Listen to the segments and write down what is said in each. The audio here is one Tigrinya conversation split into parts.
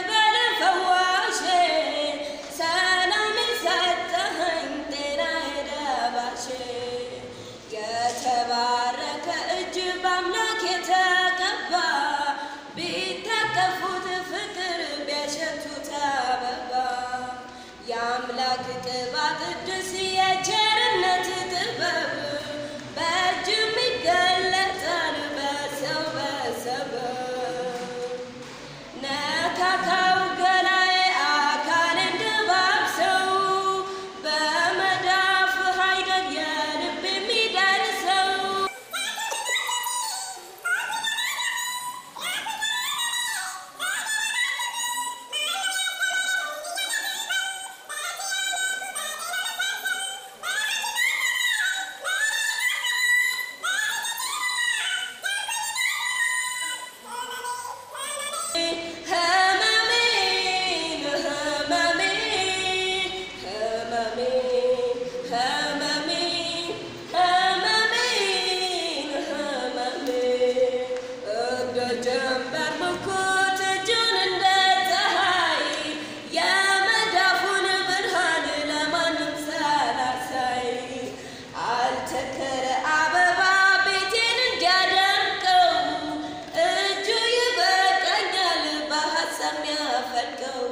በል ፈዋሼ፣ ሰላምን ሰጠኸኝ ጤናዬ ደባሼ። የተባረከ እጅ በአምላክ የተቀባ፣ ቢታቀፉት ፍቅር ቢያሸቱት አበባ። የአምላክ ቅባ ቅዱስ የቸርነት ጥበብ፣ በእጅም ይገለጣል በሰው በሰበብ። ነካካው ገላዬ አካል እንደባብሰው፣ በመዳፍህ አይደል የልብ የሚደርሰው። ህመሜን፣ ህመሜን፣ ህመሜን፣ ህመሜን፣ ህመሜን፣ ህመሜን። እንደ ጀንበር ምኩት እጁን እንደ ፀሐይ፣ የመዳፉን ብርሃን ለማንም ሳላሳይ፣ አልተከለ አበባ ቤቴን እንዲያደምቀው፣ እጁ ይበቃኛል በሐሳብ የሚያፈልቀው።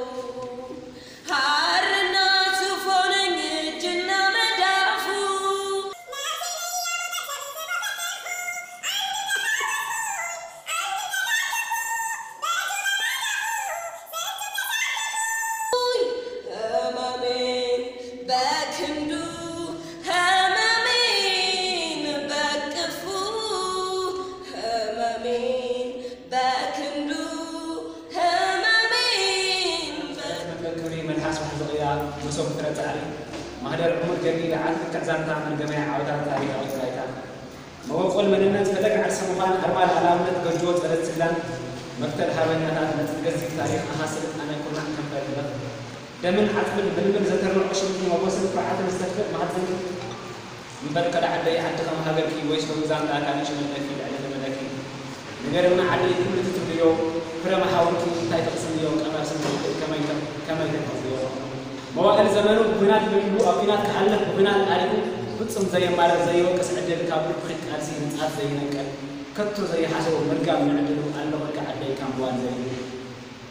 ሐርና ሱፍ ሆነኝ እጅና መዳፉ። ህመሜን በክንዱ፣ ህመሜን በቅፉ፣ ህመሜን በክንዱ፣ ህመሜን በ- መክብሪ መልሓስ ዋሕዚ ቅያ፣ መሶብ ፍረ ጻዕሪ፣ ማህደር ዕሙር ገድሊ፣ ደዓት ክትዕ ዛንታ፣ መርገመያ ዓወታት ታሪኻዊት ባይታ። መበቆል መንነት፣ ፈለግ ዓርሰ ምዃን፣ ኣርማ ልኣላውነት፣ ጎጆ ጸረት ስላም፣ መክተብ ሃበኛታት፣ ነጥቢ ገዚፍ ታሪኽ፣ ኣኻ ስልጣነ፣ ኩርናዕ ከንፈር ህይወት። ደምን ዓጽምን ምልምል ዘተርንዖ ሽምቲ ሞጎስን ኩርዓትን ዝተፍእ ማህጸንኪ እምበር ከዳ ዓደይ፣ ዓዲ ከም ሃገርኪ ወይ ሽመጉዛን ዳኣካ ንሽመለኪ ልዕሊ ዘመደኪ። ንገርና ዓደይ፣ ኩሉ እቲ ትብልዮ ፍረ መሓውርኪ እንታይ ተቕስንዮ፣ ቀመር ስምዒትኪ ከመይ ተ-፣ ከመይ ተመዝዮ? መዋእል ዘመኑ ብኲናት መሊኡ፣ ኣብ ኲናት ክሓልፍ ብኲናት ኣሪጉ፣ ፍጹም ዘየማርር ዘይወቅስ ዕድል፣ ካብ ልብኺ ቃልሲ ህንጻት ዘይነቅል፣ ከቶ ዘይሓሰቦ ምርጋም ንዕድሉ፣ ኣሎ ክልተ ዓደይ ካምብዋን ዘሊሉ።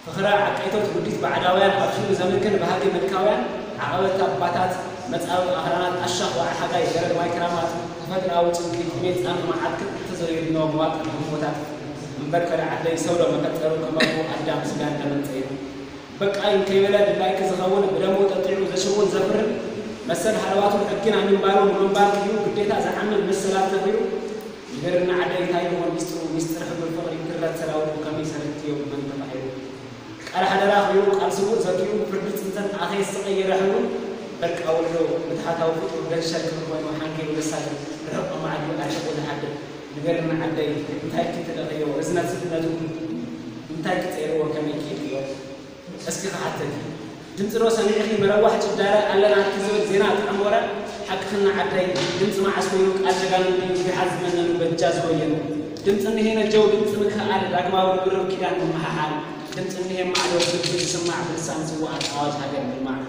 ፍኽራ ዓቀይቶት ውዲት ባዕዳውያን፣ ኣብ ሽሉ ዘምክን ባህጊ ምልካውያን፣ ዓቐበት ኣባታት፣ መጻብብ ኣኽራናት፣ ኣሻኽ ዋዒ ሓጋይ፣ በረድ ማይ ክራማት፣ ተፈጥሮኣዊ ጽምዲ፣ ጥሜት ጻምእ መዓት፣ ክልተ ዘየድንዎ መዋጥር ህሞታት፣ እምበር ከዳ ዓደይ፣ ሰው ዶ መፈጠሩ፣ ከመኩ ኣዳም ስጋን ደምን ጸይሩ። በቃ ይንከይበለ ድላይኪ ዝኸውን ብደሙ ጠጢዑ ዘሽውን ዘፍርን መሰል ሃለዋቱን ሕጊን ኣሚንባሩ ንምንባር ክዩ ግዴታ ዝዓምም መሰላት ተኺሩ ንገርና ዓደይ እንታይ ይኾን ሚስጥሩ? ሚስጥር ሕቡር ፍቕሪ ክረት ሰራዊቱ ከመይ ሰሪሕክዮ ብመን ተባሂሉ? ቃል ሓደራ ኣኽቢሩ ቃል ስዉእ ዘኪሩ ፍርዲ ጽንተት ኣኸይ ዝተቐየረ ሕብሩ በቃ ወልዶ ምትሓታዊ ፍጡር ገንሸል ክብሪ ኮይኑ ሓንኪሩ ዘሳግር ርሑቕ መዓልዩ ኣርሒቑ ዝሓድር ንገርና ዓደይ እንታይ ክትለኽዮ ርዝነት ስፍነቱ እንታይ ክጸይርዎ ከመይ ክኢልክዮ? እስኪ ክሓተኪ፣ ድምፂ ዶ ሰሚዕኺ? መረዋሕ ጭዳረ ኣለና ኣቲ ዝብል ዜና ጥዑም ወረ? ሓቅኽና ዓደይ፣ ድምፂ መዓስ ኮይኑ ቃል ጀጋኑ ድዩ? ቢሓ ዝመነኑ በጃ ዝወየኑ። ድምፂ እኒሄ ነጀው፣ ድምፂ ምክእኣል፣ ዳግማዊ ርብርብ ኪዳን ምምሕሓል። ድምፂ እኒሄ ማዕዶ፣ ዝብል ዝስማዕ ብልሳን ስውኣት ኣዋጅ ሃገር ምልማዕ።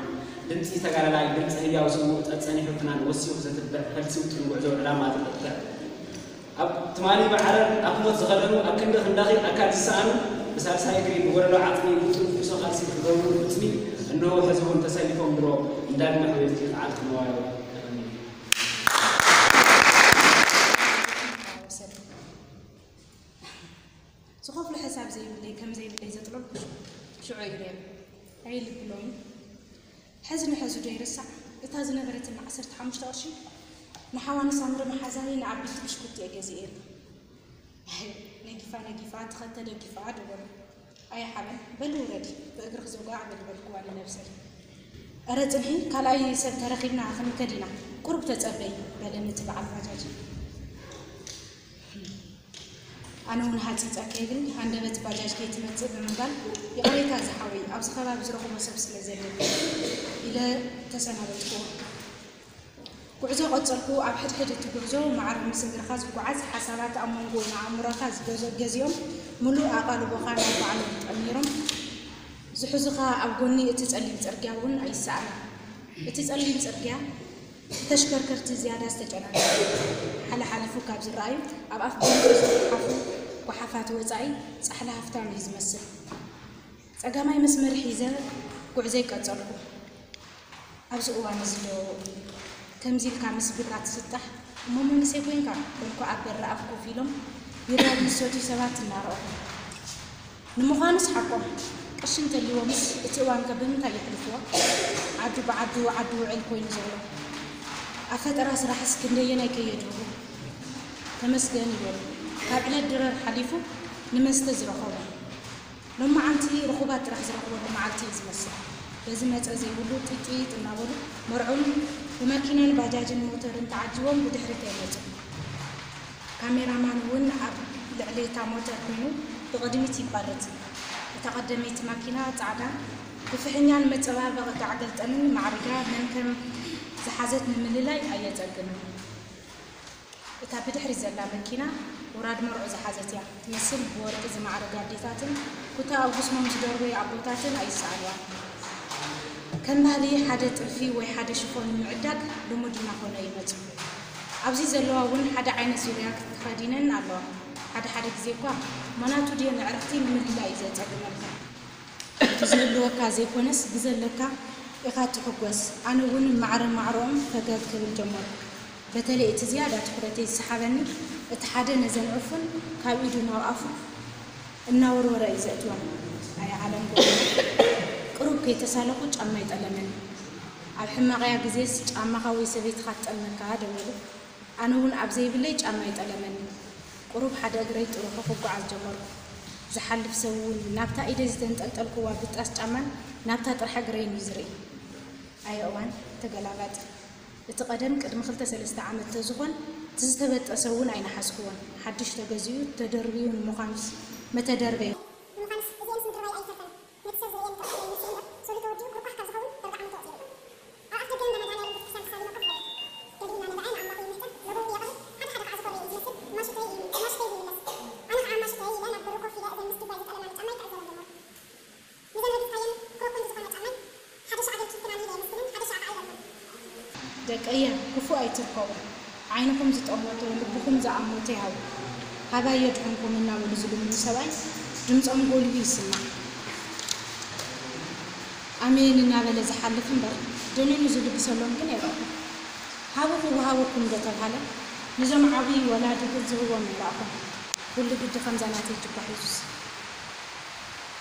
ድምፂ ተጋዳላይ፣ ድምፂ ህያው ስዉእ፣ ጸጸኒሑ ፍናን ወሲኹ ዘትብዕ፣ ፈልሲ ውጥን ጉዕዞ ዕላማ ዘጥጥዕ። ኣብ ትማሊ ብዓረር ኣብ ሞት ዝኸደኑ፣ ኣብ ክንዲ ክንዳኺ ኣካል ዝሰኣኑ፣ ብሳልሳይ እግሪ ብጎደሎ ዓጽሚ ብትንፍሶ ቃልሲ ክገብሩ ብጽሚ፣ እንሆ ሕዚ እውን ተሰሊፎም ድሮ እንዳድመ ሕውየትኪ ከዓል ክመዋዮ። ዝኸፍሎ ሕሳብ ዘይብለይ ከም ዘይብለይ ዘጥለልኩ ሽዑ እዩ ነይሩ። ኣይልብሎምን። ሕዚ ንሕዚ ዶ ይርሳዕ? እታ ዝነበረትኒ ዓሰርተ ሓሙሽተ ቅርሺ ንሓዋኒ ሳምሪ መሓዛኒ ንዓበይቲ ብሽኩቲ እየ ገዚኤላ። ነጊፋ ነጊፋ፣ ትኸተ ደጊፋ ዶ በሉ። ኣየ ሓበን፣ በሊ ውረዲ፣ ብእግርኺ ዝውጋዕ በሊ በልክዋ ንነብሰይ። እረ ጽንሒ፣ ካልኣይ ሰብ ተረኺብና ክንከድ ኢና፣ ቁሩብ ተጸበዪ፣ በለኒ እቲ በዓል ባጃጅ። ኣነ እውን ሃጺጸ ከይብል ሃንደበት ባጃጅ ከይትመጽእ ብምባል፣ "ይቕሬታ ዝሓወይ፣ ኣብዚ ከባቢ ዝረኽቦ ሰብ ስለ ዘለን" ኢለ ተሰናበትኩዎ። ጉዕዞ ቀጸልኩ። ኣብ ሕድሕድ እቲ ጉዕዞ ማዕረ ምስ እግርኻ ዝጓዓዝ ሓሳባት ኣብ መንጎ ንኣእምሮኻ ዝገዘ-፣ ገዚኦም ምሉእ ኣቓልቦኻ ናብ ባዕሎም ጠሚሮም ዝሕዙኻ። ኣብ ጎኒ እቲ ጸሊም ጽርግያ እውን ኣይሰኣንን። እቲ ጸሊም ጽርግያ ብተሽከርከርቲ ዝያዳ ዝተጨናነቐ እዩ። ሓለሓሊፉ ካብ ዝረኣዩ ኣብ ኣፍ ጎንፂ ዝጓሓፉ ጓሓፋት ወጻኢ ጻሕሊ ሃፍታም እዩ ዝመስል። ጸጋማይ መስመር ሒዘ ጉዕዘይ ቀጸልኩ። ኣብዚ እዋን እዚ ዶ ከምዚ ኢልካ ምስ ቢራ ትስጣሕ? እሞ መንእሰይ ኮይንካ በልኩ ኣብ በሪ ኣፍ ኮፍ ኢሎም ቢራ ዝሰትዩ ሰባት እናረኣኹ። ንምዃኑስ ሓቆም ቅርሺ እንተልይዎምስ እቲ እዋን ከ ብምንታይ የሕልፍዎ? ዓዱ ብዓዱ ዓዱ ውዕል ኮይኑ ዘሎ። ኣብ ፈጠራ ስራሕስ ክንደየናይ ከየድህቡ? ተመስገን ይበሉ። ካብ ዕለት ድረር ሓሊፉ ንመስተ ዝረኸቡ። ሎማዓንቲ ርኹባት ጥራሕ ዝረኽበሉ መዓልቲ እዩ ዝመስል። በዚ መጸ ዘይብሉ ጢጢጥ እናበሉ መርዕኦም ብመኪናን ባጃጅን ሞተርን ተዓጂቦም ብድሕሪተይ መጹ። ካሜራማን እውን ኣብ ልዕሊ እታ ሞተር ኮይኑ ብቕድሚት ይቋርጽ። እታ ቀደመይቲ ማኪና ጻዕዳ ብፍሕኛን መጸባበቒ ጋዕ ገልጠምን ማዕሪጋ መን ከም ዝሓዘት ንምልላይ ኣየጸግምን። እታ ብድሕሪት ዘላ መኪና ውራድ መርዑ ዝሓዘት እያ ትመስል። ብወርቂ ዝማዕረገ ኣዴታትን ኩታ ኣብ ጉስሞም ዝደርበዩ ኣቦታትን ኣይሰኣልዋን። ከም ባህሊ ሓደ ጥልፊ ወይ ሓደ ሽፎን ምዕዳግ ልሙድ እናኾነ እዩ መጺኡ። ኣብዚ ዘለዋ እውን ሓደ ዓይነት ዙርያ ተኸዲነን ኣለዋ። ሓደ ሓደ ግዜ እኳ መናቱ ድየን ኣዕርኽቲ ንምልላይ እዩ ዘጸግመልካ። እቲ ዝህልወካ ዘይኮነስ ብዘለካ ኢኻ ትሕጎስ። ኣነ እውን ማዕረ ማዕረኦም ፈገግ ክብል ጀመርኩ። በተለይ እቲ ዝያዳ ትኹረተይ ዝሰሓበኒ እቲ ሓደ ነዘን ዕፉን ካብ ኢዱ ናብ ኣፉ እናወርወረ እዩ ዘእትወን። ኣየ ዓለም ጎበዝ። ቅሩብ ከይተሳለኹ ጫማይ ጠለመኒ። ኣብ ሕማቕያ ግዜስ ጫማኻ ወይ ሰበይትኻ ትጠልመካ ዶ በሉ። ኣነ እውን ኣብ ዘይብለይ ጫማይ ጠለመኒ። ቁሩብ ሓደ እግረይ ጥርሑ ክጓዓዝ ጀመርኩ። ዝሓልፍ ሰብ እውን ናብታ ኢደይ ዝተንጠልጠልክዋ ብጣስ ጫማን ናብታ ጥራሕ እግረይን እዩ ዝርኢ። ኣየ እዋን ተገላባጢ። እቲ ቀደም ቅድሚ ክልተ ሰለስተ ዓመት ተዝኾን እቲ ዝተበጠሰ እውን ኣይነሓዝክዎን። ሓድሽ ተገዚኡ ተደርብዩ ንምዃኑስ መተደርበዩ። ንምዃንስ እዚኤንስ ምድርባይ ኣይተርፈን። ነቲ ሰብ ዝርእየኒ ጥራሕ ይመስል እምበር፣ ሶሊ ተወዲኡ ጉርጓሕ ካብ ዝኸውን ዳርጋ ዓመት ተወፂኡ። ኣብ ኣፍ ደገ እንዳ መድሃኒኣለም ቤተክርስትያን ክሳብ ይነቅፍ በለ። ገሊኡ እናነብዐ ንኣምላኹ ይምሕጸን፣ ለበው የቕርብ፣ ሓደ ሓደ ከዓ ዝኾረየ እዩ ዝመስል፣ ማሽተይ እዩ፣ ማሽተይ ይምለስ። ኣነ ከዓ ማሽተይ ኢለ ናብ በሩ ኮፍ ኢለ እዘን ምስ ድባይ ዝጠለማኒ ጫማይ ክዕዘበን ጀመርኩ። ነዘን ረጊጽካየን ክሮኮን ዝኾና ጫማይ ሓደ ሻዕ ገልኪ ፍናን ኢለ የመስግነን፣ ሓደ ሻዕ ከዓ ይደግመን። ደቀየ፣ ክፉእ ኣይትርከቡ። ዓይንኹም ዝጠመቶ፣ ልብኹም ዝኣመቶ ይሃብኩም። ካባይ የድሕንኩም እናበሉ ዝልምኑ ሰብኣይ ድምጾም ጎሊሁ ይስማዕ። ኣሜን እናበለ ዝሓልፍ እምበር ደኒኑ ዝልግሰሎም ግን ኣይረኣኹን። ሃቡ ክወሃበኩም እንዶ ተብሃለ፣ ነዞም ዓብዪ ወላዲ ግን ዝህቦም ኣይረኣኹን። ኩሉ ግዲ ከምዛ ናተይ ጅባ ሒዙስ።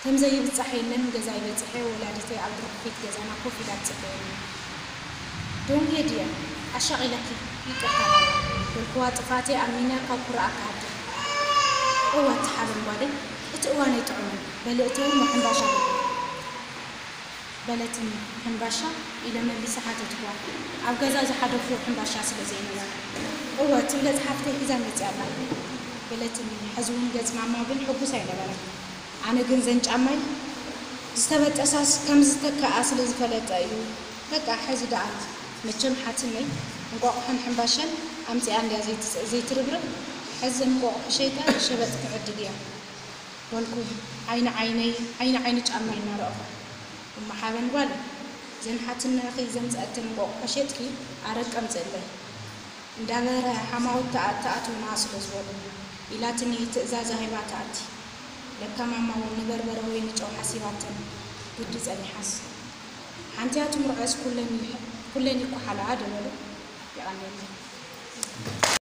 ከም ዘይብጻሕ የለን ገዛይ በጺሐ፣ ወላዲተይ ኣብ ድርኩኺት ገዛና ኮፍ ኢላ ትጽበየኒ። ደንጉየ ድየ ኣሻቒለኪ? ይቅርታ ማማ በልክዋ፣ ጥፍኣተይ ኣሚነ ካብ ኩርኣ ክሃድር። እወ፣ ተሓበን ጓለይ፣ እቲ እዋን ኣይጥዑምን፣ በሊ እተዊ እሞ ሕምባሻ በሊ። በለትኒ። ሕምባሻ? ኢለ መሊሰ ሓተትክዋ። ኣብ ገዛ ዝሓደርኩ ሕምባሻ ስለ ዘይነበረ። እወ፣ ትብለጽ ሓፍተይ ሒዛ መጺኣ ኣላ። በለትኒ። ሕዚ እውን ገጽ ማማ ግን ሕጉስ ኣይነበረን። ኣነ ግን ዘን ጫማይ ዝተበጠሳስ ከም ዝተከኣ ስለ ዝፈለጠ እዩ። በቃ፣ ሕዚ ደኣ መቸም ሓትነይ እንቋቑሖን ሕምባሻን ኣምጺኣ እንድያ ዘይትስ-፣ ዘይትርብርብ። ሕዚ እንቋቑሖ ሸይጠ ሸበጥ ክዕድግ እየ። በልኩ፣ ዓይኒ ዓይነይ፣ ዓይኒ ዓይኒ ጫማይ እናረኣኹ። እሞ ሓበን ጓለይ፣ ዘን ሓትነኺ ዘምጸአተን እንቋቑሖ ሸጥኪ ኣረቂ ኣምጽእለይ። እንዳበረ ሓማውት ተኣ-፣ ተኣትውና ስለ ዝበሉ፣ ኢላትኒ ትእዛዛ ሂባ ትኣቲ። ለካ ማማ እውን ንበርበረ ወይ ንጨው ሓሲባተን ግዲ ጸኒሓስ። ሓንቲያ ትምርዖስ ኩለን ይሕ-፣ ኩለን ይኳሓላ ዶ በሉ? የቐንየለይ።